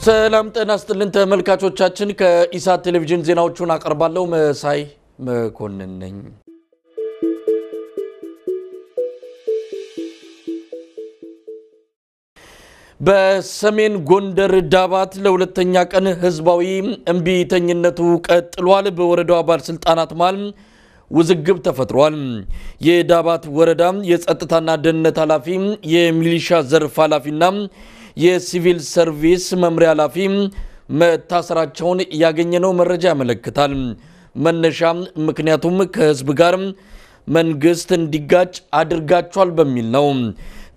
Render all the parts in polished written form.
ሰላም ጤና ይስጥልን ተመልካቾቻችን፣ ከኢሳት ቴሌቪዥን ዜናዎቹን አቀርባለሁ። መሳይ መኮንን ነኝ። በሰሜን ጎንደር ዳባት ለሁለተኛ ቀን ህዝባዊ እምቢተኝነቱ ቀጥሏል። በወረዳዋ ባለስልጣናት መሃል ውዝግብ ተፈጥሯል። የዳባት ወረዳ የጸጥታና ደህንነት ኃላፊ፣ የሚሊሻ ዘርፍ ኃላፊና የሲቪል ሰርቪስ መምሪያ ኃላፊ መታሰራቸውን ያገኘነው መረጃ ያመለክታል። መነሻ ምክንያቱም ከህዝብ ጋር መንግስት እንዲጋጭ አድርጋቸዋል በሚል ነው።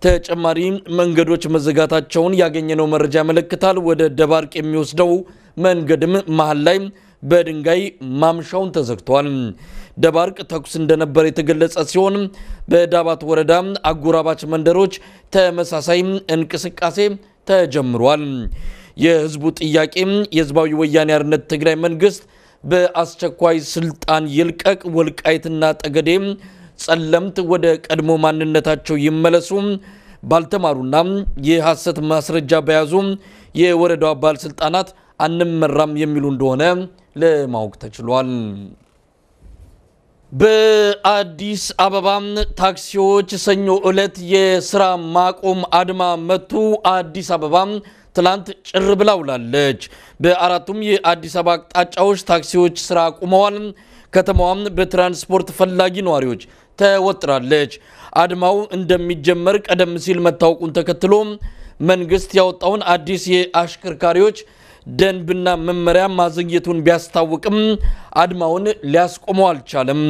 ተጨማሪ መንገዶች መዘጋታቸውን ያገኘነው መረጃ ያመለክታል። ወደ ደባርቅ የሚወስደው መንገድም መሀል ላይ በድንጋይ ማምሻውን ተዘግቷል። ደባርቅ ተኩስ እንደነበር የተገለጸ ሲሆን በዳባት ወረዳ አጎራባች መንደሮች ተመሳሳይ እንቅስቃሴ ተጀምሯል። የህዝቡ ጥያቄ የህዝባዊ ወያኔ ሓርነት ትግራይ መንግስት በአስቸኳይ ስልጣን ይልቀቅ፣ ወልቃይትና ጠገዴ ጸለምት ወደ ቀድሞ ማንነታቸው ይመለሱ፣ ባልተማሩና የሐሰት ማስረጃ በያዙ የወረዳዋ ባለስልጣናት አንመራም የሚሉ እንደሆነ ለማወቅ ተችሏል። በአዲስ አበባ ታክሲዎች ሰኞ ዕለት የስራ ማቆም አድማ መቱ። አዲስ አበባ ትላንት ጭር ብላ ውላለች። በአራቱም የአዲስ አበባ አቅጣጫዎች ታክሲዎች ስራ አቁመዋል። ከተማዋም በትራንስፖርት ፈላጊ ነዋሪዎች ተወጥራለች። አድማው እንደሚጀመር ቀደም ሲል መታወቁን ተከትሎ መንግስት ያወጣውን አዲስ የአሽከርካሪዎች ደንብና መመሪያ ማዘግየቱን ቢያስታውቅም አድማውን ሊያስቆመው አልቻለም።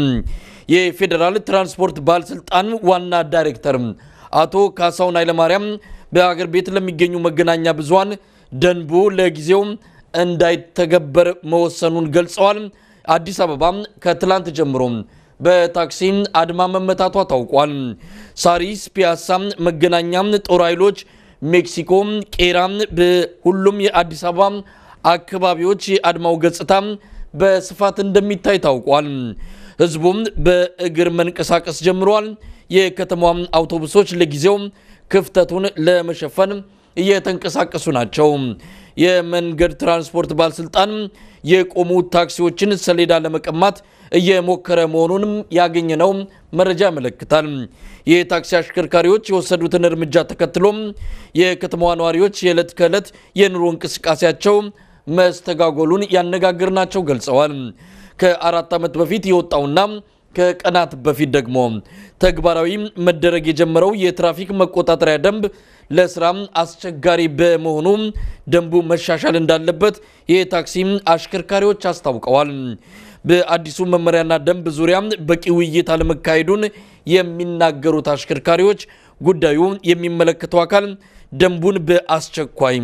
የፌዴራል ትራንስፖርት ባለስልጣን ዋና ዳይሬክተር አቶ ካሳሁን ኃይለማርያም በሀገር ቤት ለሚገኙ መገናኛ ብዙሃን ደንቡ ለጊዜው እንዳይተገበር መወሰኑን ገልጸዋል። አዲስ አበባ ከትላንት ጀምሮ በታክሲ አድማ መመታቷ ታውቋል። ሳሪስ፣ ፒያሳ፣ መገናኛ፣ ጦር ኃይሎች፣ ሜክሲኮ፣ ቄራ በሁሉም የአዲስ አበባ አካባቢዎች የአድማው ገጽታ በስፋት እንደሚታይ ታውቋል። ህዝቡም በእግር መንቀሳቀስ ጀምሯል። የከተማዋ አውቶቡሶች ለጊዜው ክፍተቱን ለመሸፈን እየተንቀሳቀሱ ናቸው። የመንገድ ትራንስፖርት ባለስልጣን የቆሙ ታክሲዎችን ሰሌዳ ለመቀማት እየሞከረ መሆኑንም ያገኘነው መረጃ ያመለክታል። የታክሲ አሽከርካሪዎች የወሰዱትን እርምጃ ተከትሎም የከተማዋ ነዋሪዎች የዕለት ከዕለት የኑሮ እንቅስቃሴያቸው መስተጓጎሉን ያነጋገርናቸው ገልጸዋል። ከ4 ዓመት በፊት የወጣውና ከቀናት በፊት ደግሞ ተግባራዊ መደረግ የጀመረው የትራፊክ መቆጣጠሪያ ደንብ ለስራ አስቸጋሪ በመሆኑ ደንቡ መሻሻል እንዳለበት የታክሲ አሽከርካሪዎች አስታውቀዋል። በአዲሱ መመሪያና ደንብ ዙሪያ በቂ ውይይት አለመካሄዱን የሚናገሩት አሽከርካሪዎች ጉዳዩ የሚመለከተው አካል ደንቡን በአስቸኳይ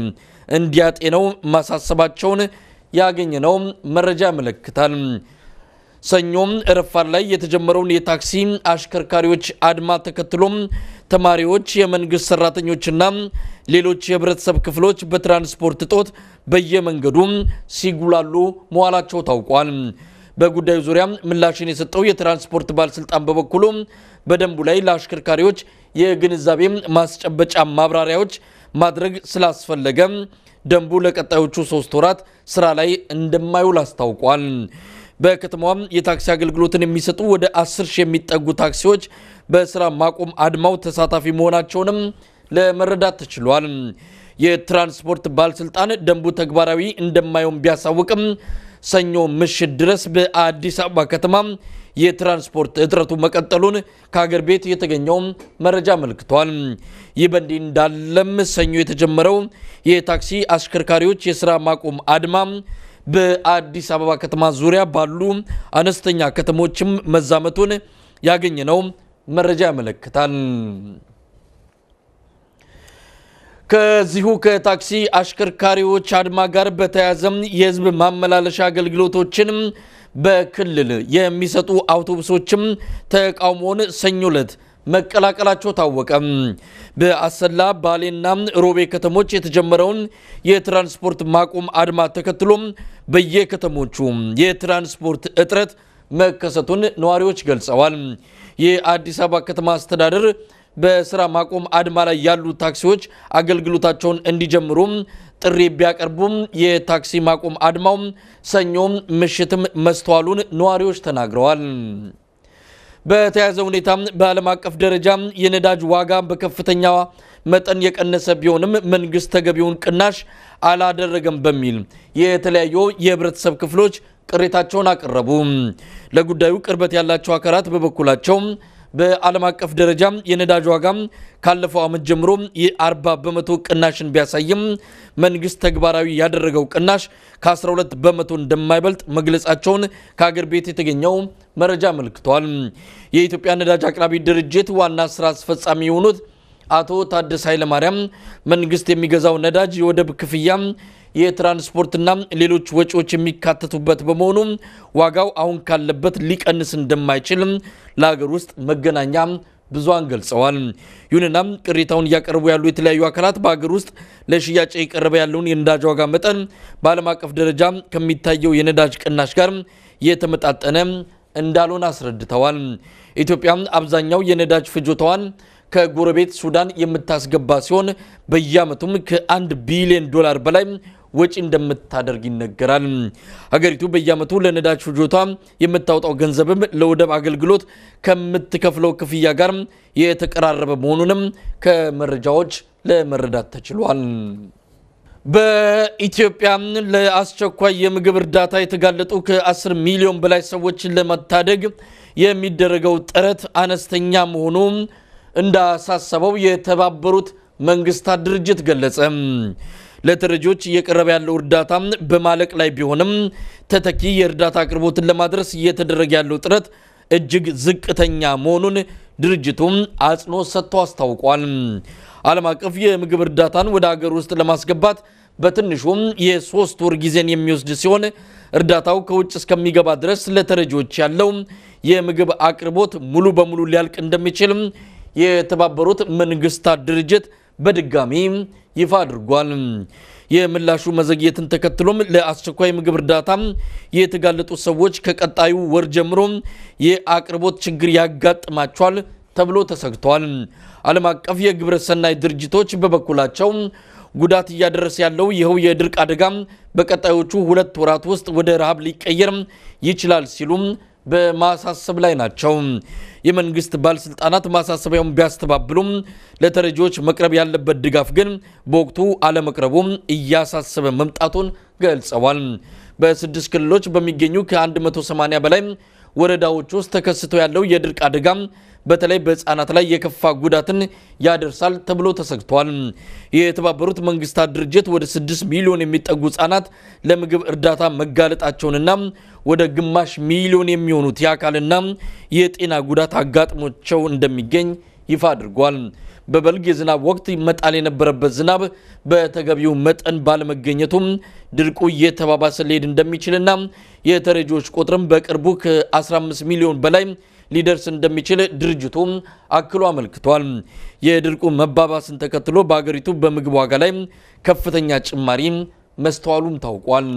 እንዲያጤነው ማሳሰባቸውን ያገኘነው መረጃ ያመለክታል። ሰኞም ረፋድ ላይ የተጀመረውን የታክሲ አሽከርካሪዎች አድማ ተከትሎም ተማሪዎች፣ የመንግስት ሰራተኞችና ሌሎች የህብረተሰብ ክፍሎች በትራንስፖርት እጦት በየመንገዱ ሲጉላሉ መዋላቸው ታውቋል። በጉዳዩ ዙሪያ ምላሽን የሰጠው የትራንስፖርት ባለስልጣን በበኩሉ በደንቡ ላይ ለአሽከርካሪዎች የግንዛቤ ማስጨበጫ ማብራሪያዎች ማድረግ ስላስፈለገ ደንቡ ለቀጣዮቹ 3 ወራት ስራ ላይ እንደማይውል አስታውቋል። በከተማዋም የታክሲ አገልግሎትን የሚሰጡ ወደ 10 ሺህ የሚጠጉ ታክሲዎች በስራ ማቆም አድማው ተሳታፊ መሆናቸውንም ለመረዳት ተችሏል። የትራንስፖርት ባለስልጣን ደንቡ ተግባራዊ እንደማይሆን ቢያሳውቅም ሰኞ ምሽት ድረስ በአዲስ አበባ ከተማ የትራንስፖርት እጥረቱ መቀጠሉን ከሀገር ቤት የተገኘው መረጃ አመልክቷል። ይህ በእንዲህ እንዳለም ሰኞ የተጀመረው የታክሲ አሽከርካሪዎች የስራ ማቆም አድማ በአዲስ አበባ ከተማ ዙሪያ ባሉ አነስተኛ ከተሞችም መዛመቱን ያገኘነው መረጃ ያመለክታል። ከዚሁ ከታክሲ አሽከርካሪዎች አድማ ጋር በተያያዘም የህዝብ ማመላለሻ አገልግሎቶችን በክልል የሚሰጡ አውቶቡሶችም ተቃውሞውን ሰኞ ዕለት መቀላቀላቸው ታወቀ። በአሰላ፣ ባሌና ሮቤ ከተሞች የተጀመረውን የትራንስፖርት ማቆም አድማ ተከትሎም በየከተሞቹ የትራንስፖርት እጥረት መከሰቱን ነዋሪዎች ገልጸዋል። የአዲስ አበባ ከተማ አስተዳደር በስራ ማቆም አድማ ላይ ያሉ ታክሲዎች አገልግሎታቸውን እንዲጀምሩ ጥሪ ቢያቀርቡም የታክሲ ማቆም አድማው ሰኞ ምሽትም መስተዋሉን ነዋሪዎች ተናግረዋል። በተያያዘ ሁኔታ በዓለም አቀፍ ደረጃ የነዳጅ ዋጋ በከፍተኛ መጠን የቀነሰ ቢሆንም መንግስት ተገቢውን ቅናሽ አላደረገም በሚል የተለያዩ የህብረተሰብ ክፍሎች ቅሬታቸውን አቀረቡ። ለጉዳዩ ቅርበት ያላቸው አካላት በበኩላቸው በዓለም አቀፍ ደረጃ የነዳጅ ዋጋ ካለፈው ዓመት ጀምሮ የ40% ቅናሽን ቢያሳይም መንግስት ተግባራዊ ያደረገው ቅናሽ ከ12% እንደማይበልጥ መግለጻቸውን ከሀገር ቤት የተገኘው መረጃ አመልክቷል። የኢትዮጵያ ነዳጅ አቅራቢ ድርጅት ዋና ስራ አስፈጻሚ የሆኑት አቶ ታደሰ ኃይለማርያም መንግስት የሚገዛው ነዳጅ የወደብ ክፍያ፣ የትራንስፖርትና ሌሎች ወጪዎች የሚካተቱበት በመሆኑ ዋጋው አሁን ካለበት ሊቀንስ እንደማይችል ለሀገር ውስጥ መገናኛ ብዙሃን ገልጸዋል። ይሁንና ቅሬታውን እያቀረቡ ያሉ የተለያዩ አካላት በሀገር ውስጥ ለሽያጭ የቀረበ ያለውን የነዳጅ ዋጋ መጠን በዓለም አቀፍ ደረጃ ከሚታየው የነዳጅ ቅናሽ ጋር የተመጣጠነ እንዳልሆነ አስረድተዋል። ኢትዮጵያ አብዛኛው የነዳጅ ፍጆታዋን ከጎረቤት ሱዳን የምታስገባ ሲሆን በየዓመቱም ከ1 ቢሊዮን ዶላር በላይ ወጪ እንደምታደርግ ይነገራል። ሀገሪቱ በየዓመቱ ለነዳጅ ፍጆታ የምታወጣው ገንዘብም ለወደብ አገልግሎት ከምትከፍለው ክፍያ ጋር የተቀራረበ መሆኑንም ከመረጃዎች ለመረዳት ተችሏል። በኢትዮጵያ ለአስቸኳይ የምግብ እርዳታ የተጋለጡ ከ10 ሚሊዮን በላይ ሰዎችን ለመታደግ የሚደረገው ጥረት አነስተኛ መሆኑ እንዳሳሰበው የተባበሩት መንግስታት ድርጅት ገለጸ። ለተረጂዎች እየቀረበ ያለው እርዳታ በማለቅ ላይ ቢሆንም ተተኪ የእርዳታ አቅርቦትን ለማድረስ እየተደረገ ያለው ጥረት እጅግ ዝቅተኛ መሆኑን ድርጅቱም አጽንኦት ሰጥቶ አስታውቋል። ዓለም አቀፍ የምግብ እርዳታን ወደ ሀገር ውስጥ ለማስገባት በትንሹም የ3 ወር ጊዜን የሚወስድ ሲሆን እርዳታው ከውጭ እስከሚገባ ድረስ ለተረጂዎች ያለው የምግብ አቅርቦት ሙሉ በሙሉ ሊያልቅ እንደሚችል የተባበሩት መንግስታት ድርጅት በድጋሚ ይፋ አድርጓል። የምላሹ መዘግየትን ተከትሎም ለአስቸኳይ ምግብ እርዳታ የተጋለጡ ሰዎች ከቀጣዩ ወር ጀምሮ የአቅርቦት ችግር ያጋጥማቸዋል ተብሎ ተሰግቷል። ዓለም አቀፍ የግብረ ሰናይ ድርጅቶች በበኩላቸው ጉዳት እያደረሰ ያለው ይኸው የድርቅ አደጋ በቀጣዮቹ 2 ወራት ውስጥ ወደ ረሃብ ሊቀየር ይችላል ሲሉም በማሳሰብ ላይ ናቸው። የመንግስት ባለስልጣናት ማሳሰቢያውን ቢያስተባብሉም ለተረጂዎች መቅረብ ያለበት ድጋፍ ግን በወቅቱ አለመቅረቡም እያሳሰበ መምጣቱን ገልጸዋል። በ6 ክልሎች በሚገኙ ከ180 በላይ ወረዳዎች ውስጥ ተከስቶ ያለው የድርቅ አደጋ በተለይ በህፃናት ላይ የከፋ ጉዳትን ያደርሳል ተብሎ ተሰግቷል። የተባበሩት መንግስታት ድርጅት ወደ 6 ሚሊዮን የሚጠጉ ህጻናት ለምግብ እርዳታ መጋለጣቸውንና ወደ 0.5 ሚሊዮን የሚሆኑት የአካልና የጤና ጉዳት አጋጥሞቸው እንደሚገኝ ይፋ አድርጓል። በበልግ የዝናብ ወቅት መጣል የነበረበት ዝናብ በተገቢው መጠን ባለመገኘቱም ድርቁ እየተባባሰ ሊሄድ እንደሚችልና የተረጂዎች ቁጥርም በቅርቡ ከ15 ሚሊዮን በላይ ሊደርስ እንደሚችል ድርጅቱ አክሎ አመልክቷል። የድርቁ መባባስን ተከትሎ በአገሪቱ በምግብ ዋጋ ላይ ከፍተኛ ጭማሪ መስተዋሉም ታውቋል።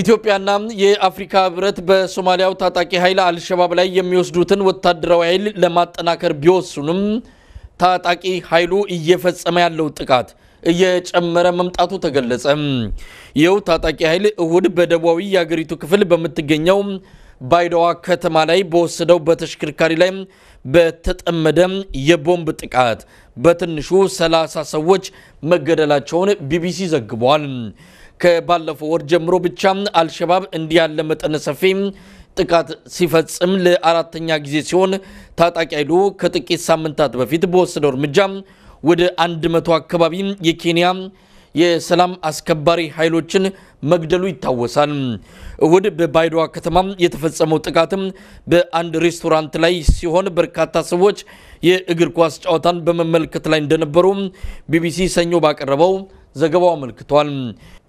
ኢትዮጵያና የአፍሪካ ህብረት በሶማሊያው ታጣቂ ኃይል አልሸባብ ላይ የሚወስዱትን ወታደራዊ ኃይል ለማጠናከር ቢወስኑም ታጣቂ ኃይሉ እየፈጸመ ያለው ጥቃት እየጨመረ መምጣቱ ተገለጸ። ይኸው ታጣቂ ኃይል እሁድ በደቡባዊ የአገሪቱ ክፍል በምትገኘው ባይዳዋ ከተማ ላይ በወሰደው በተሽከርካሪ ላይ በተጠመደ የቦምብ ጥቃት በትንሹ 30 ሰዎች መገደላቸውን ቢቢሲ ዘግቧል። ከባለፈው ወር ጀምሮ ብቻ አልሸባብ እንዲህ ያለ መጠነ ሰፊ ጥቃት ሲፈጽም ለአራተኛ ጊዜ ሲሆን ታጣቂ ኃይሉ ከጥቂት ሳምንታት በፊት በወሰደው እርምጃ ወደ 100 አካባቢ የኬንያ የሰላም አስከባሪ ኃይሎችን መግደሉ ይታወሳል። እሁድ በባይዶዋ ከተማ የተፈጸመው ጥቃትም በአንድ ሬስቶራንት ላይ ሲሆን በርካታ ሰዎች የእግር ኳስ ጨዋታን በመመልከት ላይ እንደነበሩ ቢቢሲ ሰኞ ባቀረበው ዘገባው አመልክቷል።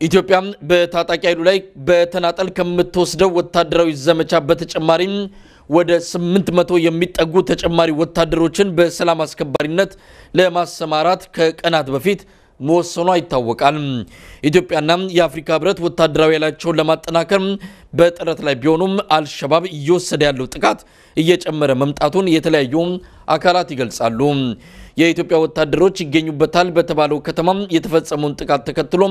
ኢትዮጵያ በታጣቂ ኃይሉ ላይ በተናጠል ከምትወስደው ወታደራዊ ዘመቻ በተጨማሪም ወደ 800 የሚጠጉ ተጨማሪ ወታደሮችን በሰላም አስከባሪነት ለማሰማራት ከቀናት በፊት መወሰኗ ይታወቃል። ኢትዮጵያና የአፍሪካ ህብረት ወታደራዊ ኃይላቸውን ለማጠናከር በጥረት ላይ ቢሆኑም አልሸባብ እየወሰደ ያለው ጥቃት እየጨመረ መምጣቱን የተለያዩ አካላት ይገልጻሉ። የኢትዮጵያ ወታደሮች ይገኙበታል በተባለው ከተማ የተፈጸመውን ጥቃት ተከትሎ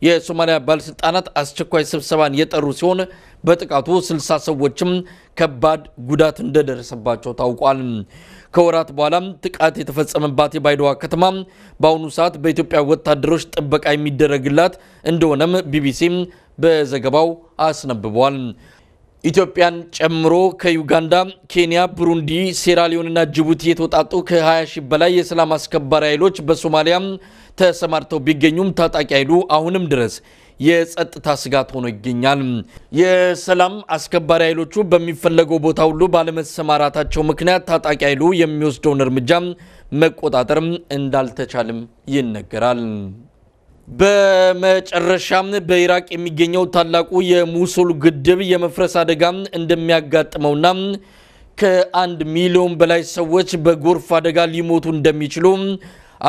የሶማሊያ ባለስልጣናት አስቸኳይ ስብሰባን የጠሩ ሲሆን በጥቃቱ 60 ሰዎችም ከባድ ጉዳት እንደደረሰባቸው ታውቋል። ከወራት በኋላ ጥቃት የተፈጸመባት የባይዶዋ ከተማ በአሁኑ ሰዓት በኢትዮጵያ ወታደሮች ጥበቃ የሚደረግላት እንደሆነም ቢቢሲ በዘገባው አስነብቧል። ኢትዮጵያን ጨምሮ ከዩጋንዳ፣ ኬንያ፣ ቡሩንዲ፣ ሴራሊዮንና ጅቡቲ የተውጣጡ ከ20 ሺህ በላይ የሰላም አስከባሪ ኃይሎች በሶማሊያ ተሰማርተው ቢገኙም ታጣቂ ኃይሉ አሁንም ድረስ የጸጥታ ስጋት ሆኖ ይገኛል። የሰላም አስከባሪ ኃይሎቹ በሚፈለገው ቦታ ሁሉ ባለመሰማራታቸው ምክንያት ታጣቂ ኃይሉ የሚወስደውን እርምጃ መቆጣጠር እንዳልተቻለም ይነገራል። በመጨረሻም በኢራቅ የሚገኘው ታላቁ የሙሱል ግድብ የመፍረስ አደጋ እንደሚያጋጥመውና ከ1 ሚሊዮን በላይ ሰዎች በጎርፍ አደጋ ሊሞቱ እንደሚችሉ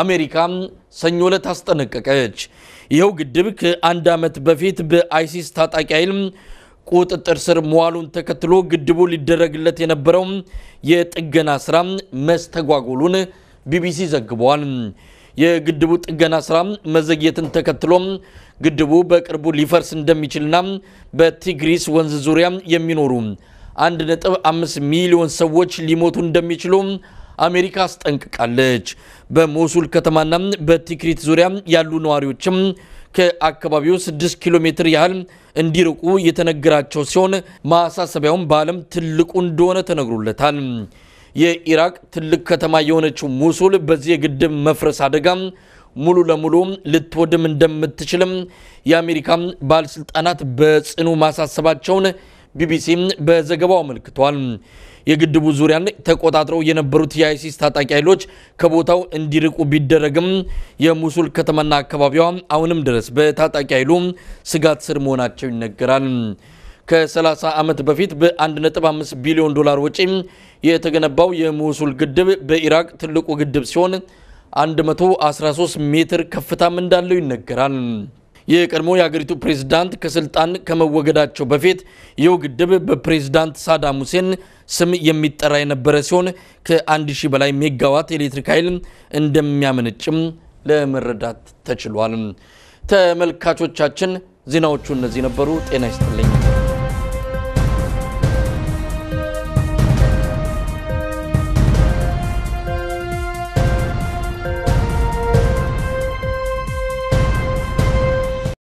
አሜሪካ ሰኞ ዕለት አስጠነቀቀች። ይኸው ግድብ ከ1 ዓመት በፊት በአይሲስ ታጣቂ ኃይል ቁጥጥር ስር መዋሉን ተከትሎ ግድቡ ሊደረግለት የነበረው የጥገና ስራ መስተጓጎሉን ቢቢሲ ዘግቧል። የግድቡ ጥገና ስራ መዘግየትን ተከትሎ ግድቡ በቅርቡ ሊፈርስ እንደሚችልና በቲግሪስ ወንዝ ዙሪያ የሚኖሩ 1.5 ሚሊዮን ሰዎች ሊሞቱ እንደሚችሉ አሜሪካ አስጠንቅቃለች። በሞሱል ከተማና በቲክሪት ዙሪያ ያሉ ነዋሪዎችም ከአካባቢው 6 ኪሎ ሜትር ያህል እንዲርቁ የተነገራቸው ሲሆን ማሳሰቢያውም በዓለም ትልቁ እንደሆነ ተነግሮለታል። የኢራቅ ትልቅ ከተማ የሆነችው ሙሱል በዚህ የግድብ መፍረስ አደጋ ሙሉ ለሙሉ ልትወድም እንደምትችልም የአሜሪካ ባለስልጣናት በጽኑ ማሳሰባቸውን ቢቢሲ በዘገባው አመልክቷል። የግድቡ ዙሪያን ተቆጣጥረው የነበሩት የአይሲስ ታጣቂ ኃይሎች ከቦታው እንዲርቁ ቢደረግም የሙሱል ከተማና አካባቢዋ አሁንም ድረስ በታጣቂ ኃይሉ ስጋት ስር መሆናቸው ይነገራል። ከ30 ዓመት በፊት በ1.5 ቢሊዮን ዶላር ወጪ የተገነባው የሞሱል ግድብ በኢራቅ ትልቁ ግድብ ሲሆን 113 ሜትር ከፍታም እንዳለው ይነገራል። የቀድሞ የሀገሪቱ ፕሬዝዳንት ከስልጣን ከመወገዳቸው በፊት ይኸው ግድብ በፕሬዝዳንት ሳዳም ሁሴን ስም የሚጠራ የነበረ ሲሆን ከ1000 በላይ ሜጋዋት ኤሌክትሪክ ኃይል እንደሚያመነጭም ለመረዳት ተችሏል። ተመልካቾቻችን ዜናዎቹ እነዚህ ነበሩ። ጤና ይስጥልኝ።